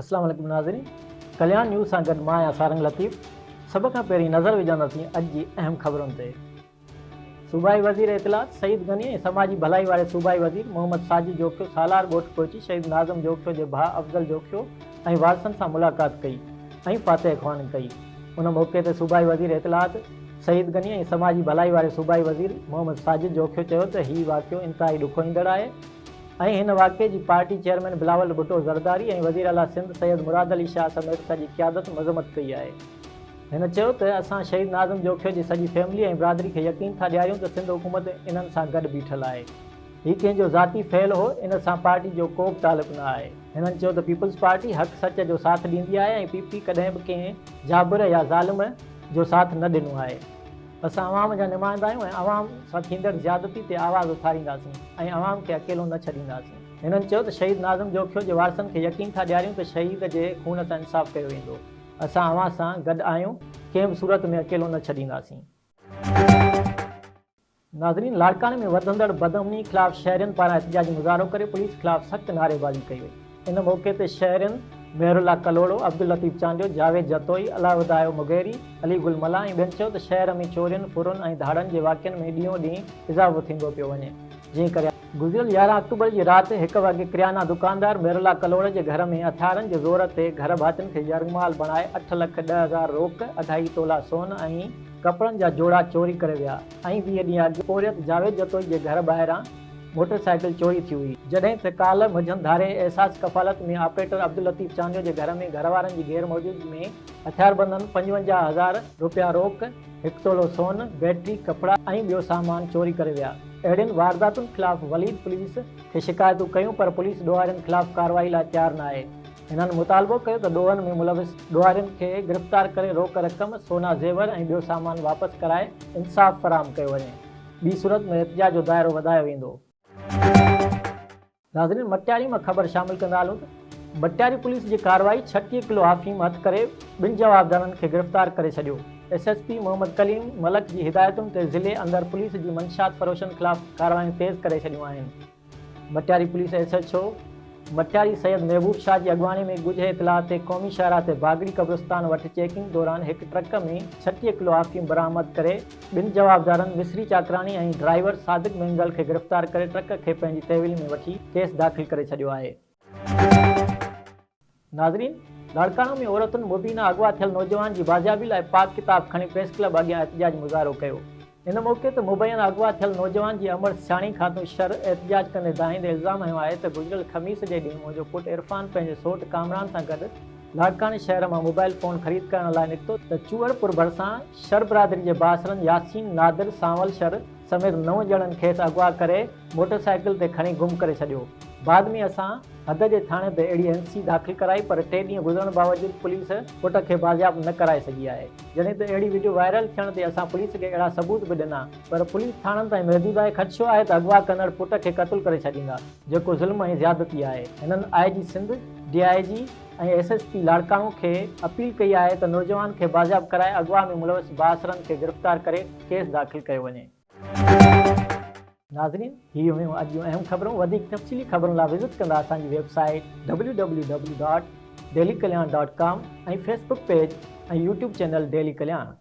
اسلام عليڪم ناظرين ڪلياڻ نيوز سان گڏ مان آهيان سارنگ لطيف سڀ کان پهرين نظر وجهنداسين اڄ جي اهم خبرن تي. صوبائي وزير اطلاعات سعيد غني ۽ سماجي ڀلائي واري صوبائي وزير محمد ساجد جوکيو سالار ڳوٺ پهچي شهيد ناظم جوکيو جي ڀاء افضل جوکيو ۽ وارثن سان ملاقات ڪئي ۽ فاتحه خواني ڪئي ان موقعي تي صوبائي وزير اطلاعات سعيد غني ۽ سماجي ڀلائي واري صوبائي وزير محمد ساجد جوکيو چيو ته هي واقعو انتهائي ڏکوئيندڙ آهي ۽ هن واقعي جي پارٽي چيئرمين بلاول ڀٽو زرداري ۽ وزيراعليٰ سنڌ سيد مراد علي شاهه سميت سڄي قيادت مذمت ڪئي آهي. هن چيو ته اسان شهيد ناظم جوکيو جي سڄي فيملي ۽ برادري کي يقين ٿا ڏياريون ته سنڌ حڪومت انهن سان گڏ بيٺل آهي. هي ڪنهن جو ذاتي فعل هو ان سان پارٽي جو ڪو به تعلق نه آهي. هنن چيو ته پيپلز پارٽي حق سچ جو ساٿ ڏيندي آهي ۽ پي پي ڪڏهن به ڪنهن جابر يا ظالم جو ساٿ نه ڏنو آهي. اسان عوام جا نمائندا آهيون ۽ عوام سان ٿيندڙ زيادتي تي آواز اٿارينداسين ۽ عوام کي اڪيلو نه ڇڏينداسين. هنن چيو ته شهيد ناظم جوکيو جي وارثن کي يقين ٿا ڏياريون ته شهيد جي خون سان انصاف ڪيو ويندو، اسان اوهان سان گڏ آهيون، ڪنهن به صورت ۾ اڪيلو نه ڇڏينداسين. ناظرين لاڙڪاڻي ۾ وڌندڙ بدامني خلاف شهرين پاران احتجاجي مظاهرو ڪري پوليس خلاف سخت نعريبازي ڪئي وئي. ان موقعي تي شهرين مهر الله ڪلهوڙو، عبداللطيف چانڊيو، جاويد جتوئي، الله وڌايو مغيري، علي گل ملاح ۽ ٻين چيو ته شهر ۾ چورين، ڦرن ۽ ڌاڙن جي واقعن ۾ ڏينهون ڏينهن اضافو ٿيندو پيو وڃي جنهن ڪري گذريل 11 آڪٽوبر جي رات هڪ وڳي ڪريانا دڪاندار مهر الله ڪلهوڙي جي گهر ۾ هٿيارن جي زور تي گهر ڀاتين کي يرغمال بڻائي اٺ لک 10,000 روڪ، اڍائي تولا سون ۽ ڪپڙن جا جوڙا چوري ڪري ويا ۽ 20 ڏينهن اڳ پورهيت جاويد جتوئي جي گهر ٻاهران موٽر سائيڪل چوري ٿي هئي، جڏهن ته ڪالهه منجهند ڌاري احساس ڪفالت ۾ آپريٽر عبداللطيف چانڊيو جي گهر ۾ گهر وارن جي غير موجودگي ۾ هٿياربندن 55 هزار رپيا روڪ، هڪ تولو سون، بيٽري، ڪپڙا ۽ ٻيو سامان چوري ڪري ويا. اهڙين وارداتن خلاف وليد پوليس کي شڪايتون ڪيون پر پوليس ڏوهارين خلاف ڪارروائي لاء تيار ناهي. هنن مطالبو ڪيو ته ڏوهن ۾ ملوث ڏوهارين کي گرفتار ڪري روڪ رقم، سونا زيور ۽ ٻيو سامان واپس ڪرائي انصاف فراهم ڪيو وڃي. ٻي صورت ۾ احتجاج جو دائرو وڌايو ويندو. ناظرين مٽياري مان خبر شامل ڪندا هلون ته مٽياري پوليس جي ڪارروائي 36 ڪلو آفيم هٿ ڪري ٻن جوابدارن کي گرفتار ڪري ڇڏيو. S S P Muhammad Kaleem Malik جي هدايتن تي ضلعي اندر پوليس جي منشيات فروشن خلاف ڪارروايون تيز ڪري ڇڏيون آهن. Matiari police S H O Matiari Syed Mehboob Shah جي اڳواڻي ۾ ڳجهي اطلاع تي قومي شاهراهه تي باگڙي قبرستان وٽ چيڪنگ دوران هڪ ٽرڪ ۾ 36 ڪلو آفيم برآمد ڪري ٻن جوابدارن مصري چاڪراڻي ۽ ڊرائيور صادق مينگل کي گرفتار ڪري ٽرڪ کي پنهنجي تحويل ۾ وٺي ڪيس داخل ڪري ڇڏيو آهي. ناظرين لاڙڪاڻو ۾ عورتن مبينا اغوا ٿيل نوجوان جي بازيابي لاء پاڪ ڪتاب کڻي پريس ڪلب اڳيان احتجاج مظاهرو ڪيو. ان موقعي تي مبينا اغوا ٿيل نوجوان جي امڙ سياڻي خاتون شر احتجاج ڪندي دانهيندي الزام هنيو آهي ته گذريل خميس جي ڏينهن منهنجو پٽ عرفان پنهنجي سوٽ ڪامران سان گڏ لاڙڪاڻي شهر مان موبائل فون خريد ڪرڻ لاء نڪتو ته چوهڙ پور ڀرسان شر برادري جي بااثرن ياسين نادر سانول شر سميت نو ڄڻن کيس اغوا ڪري موٽر سائيڪل تي کڻي گم ڪري ڇڏيو. بعد ۾ اسان حد جي ٿاڻي تي اهڙي اين سي داخل ڪرائي پر ٽي ڏينهن گذرڻ باوجود پوليس پٽ کي بازياب نه ڪرائي سگهي آهي. جڏهن ته اهڙي وڊيو وائرل ٿيڻ تي اسان پوليس کي اهڙا ثبوت به ڏنا پر پوليس ٿاڻن تائين محدود آهي خدشو آهي ته اغوا ڪندڙ پٽ کي قتل ڪري ڇڏيندا جيڪو ظلم ۽ زيادتي آهي. هنن I G Sindh, D I G ۽ S S P Larkana کي اپيل ڪئي آهي ته نوجوان کي بازياب ڪرائي اغوا ۾ ملوث بااثرن کي گرفتار ڪري ڪيس داخل ڪيو وڃي. ناظرين هي هيون اڄ جون اهم خبرون وڌيڪ تفصيلي خبرن لاء وزٽ ڪندا اسان جي website W W W dot daily Kalyan dot com ۽ Facebook page ۽ YouTube channel daily Kalyan.